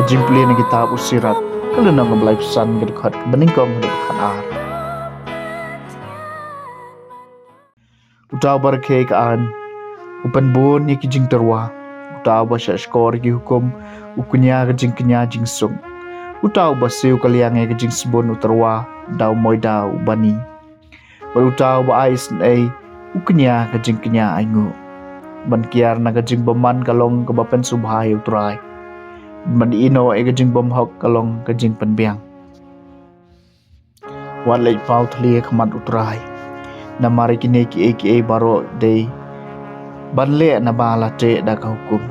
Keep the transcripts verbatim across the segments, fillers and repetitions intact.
Jingpule na kitab u Sirat, ka lynnong kaba laiphew san, ka dkhot kaba nyngkong haduh khatar. Uta uba rakhe ka aiñ u pynbun ïa ki jingtyrwa. Uta uba shahshkor ïa ki hukum u kñia ka jingkñia jingsuk. Uta uba siew ka liang ïa ka jingsbun u tyrwa da u moida u bani. Bad uta uba ai isynei u kñia ka jingkñia ainguh. Ban kiar na ka jingbymman ka long kaba pynsngewbha ïa u Trai. Ban ïehnoh ïa ka jingbymhok ka long ka jingpynbiang. Wat leit paw thylli ha khmat u Trai. Namar ïa kine kiei kiei baroh dei ban leh naba la teh da ka hukum.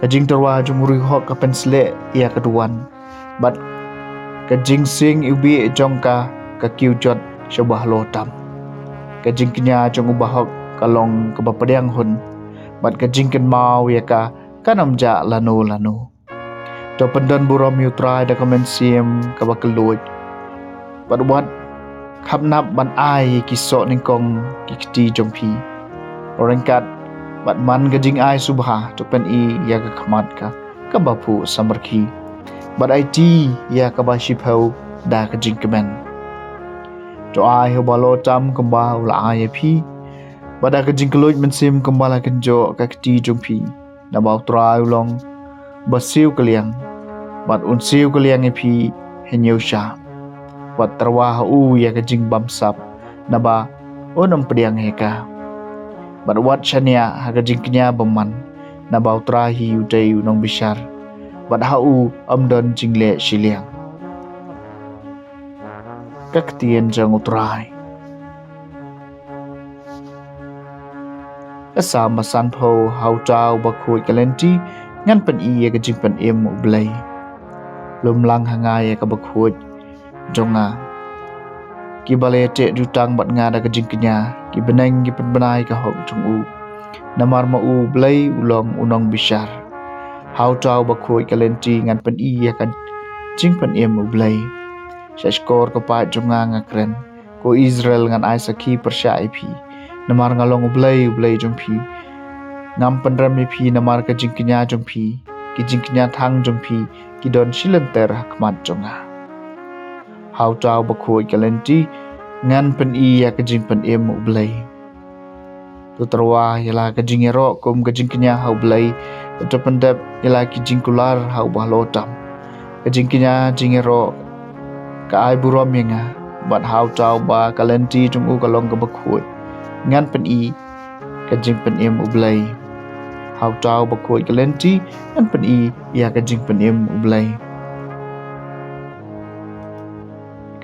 Ka jingtyrwa jong u riewhok ka pynsleh ïa ka duwan, bad ka jingsing iwbih jong ka ka kiew jot sha u bahalor tam. Ka jingkñia jong u bahok ka long kaba pdiang hun, bad ka jingkynmaw ïa ka kan ym jah lano lano. To pyndon burom ïa u Trai da ka mynsiem kaba kylluid, bad wat khapnap ban ai ïa ki soh nyngkong ki kti jong phi. Ryngkat bad man ka jingai sngewbha to pyni ïa ka khmat ka kaba phuh samrkhie, bad aiti ïa kaba shiphew da ka jingkmen. To ai ha u bahalor tam kumba u la ai ïa phi, bad da ka jingkylluid mynsiem kumba la kynjoh ka kti jong phi. Naba u Trai u long ba siew ka liang, bad un siew ka liang ïa phi hynñiew shah. Wat tyrwa ha u ïa ka jingbamsap, naba un ym pdiang ïa ka. Bad wat shaniah ha ka jingkñia bymman, naba u Trai hi u dei u nongbishar, bad ha u ym don jingleh shiliang. Ka ktien jong u Trai. Ka Salm ba sanphew. Ha uta uba khuid ka lynti ngan pyni ïa ka jingpynim u Blei. Lum lang ha nga ïa kaba khuid jong nga. Kiba la ïateh jutang bad nga da ka jingkñia, ki bneng ki pynbna ïa ka hok jong u. Namar ma u Blei u long u nongbishar. Ha uta uba khuid ka lynti ngan pyni ïa ka jingpynim u Blei. Shahshkor ka paid jong nga nga kren. Ko Israel, ngan ai sakhi pyrshah ïa phi. Namar nga long u Blei, u Blei jong phi. Ngam pynrem ïa phi namar ka jingkñia jong phi. Ki jingkñia thang jong phi ki don shilynter ha khmat jong nga. Ha uta uba khuid ka lynti ngan pyni ïa ka jingpynim u Blei. To tyrwa ïa la ka jingïaroh kum ka jingkñia ha u Blei, bad to pyndep ïa la ki jingkular ha u bahalor tam. Ka jingkñia jingïaroh ka ai burom ïa nga, bad ha uta uba ka lynti jong u ka long kaba khuid ngan pyni ka jingpynim u Blei. Ha uta uba khuid ka lynti ngan pyni ïa ka jingpynim u Blei.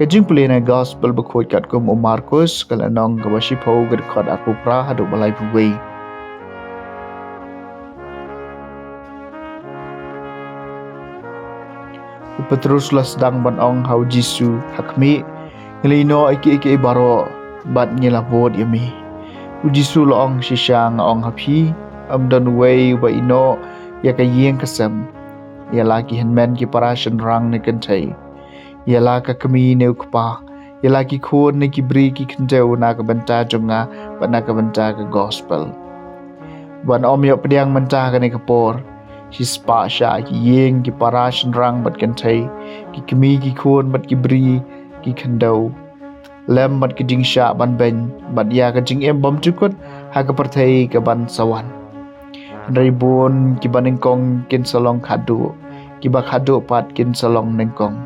Ka jingpule na gospel ba khuid katkum u Markus, ka lynnong kaba shiphew, ka dkhot arphew phra haduh ba laiphew wei. U Petrus la sdang ban ong ha u Jisu, ha khmih, ngi la ïehnoh ïa kiei kiei baroh, bad ngi la bud ïa me. U Jisu la ong, shisha nga ong ha phi, ym don uwei uba ïehnoh ïa ka ïing ka sem, ïa la ki hynmen ki para shynrang ne kynthei, ïa la ka kmie ne u kpa, ïa la ki khun ne ki bri ki khyndew na ka bynta jong nga, bad na ka bynta ka gospel. Ban ym ïoh pdiang mynta kane ka por, shispah shah ki ïing ki para shynrang bad kynthei, ki kmie ki khun bad ki bri ki khyndew, lem bad ki jingshah ban beiñ, bad ïa ka jingim bymjukut ha ka pyrthei kaban sa wan. Hynrei bun kiba nyngkong kin sa long khadduh, kiba khadduh pat kin sa long nyngkong.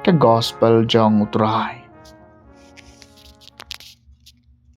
Ka gospel jong u Trai.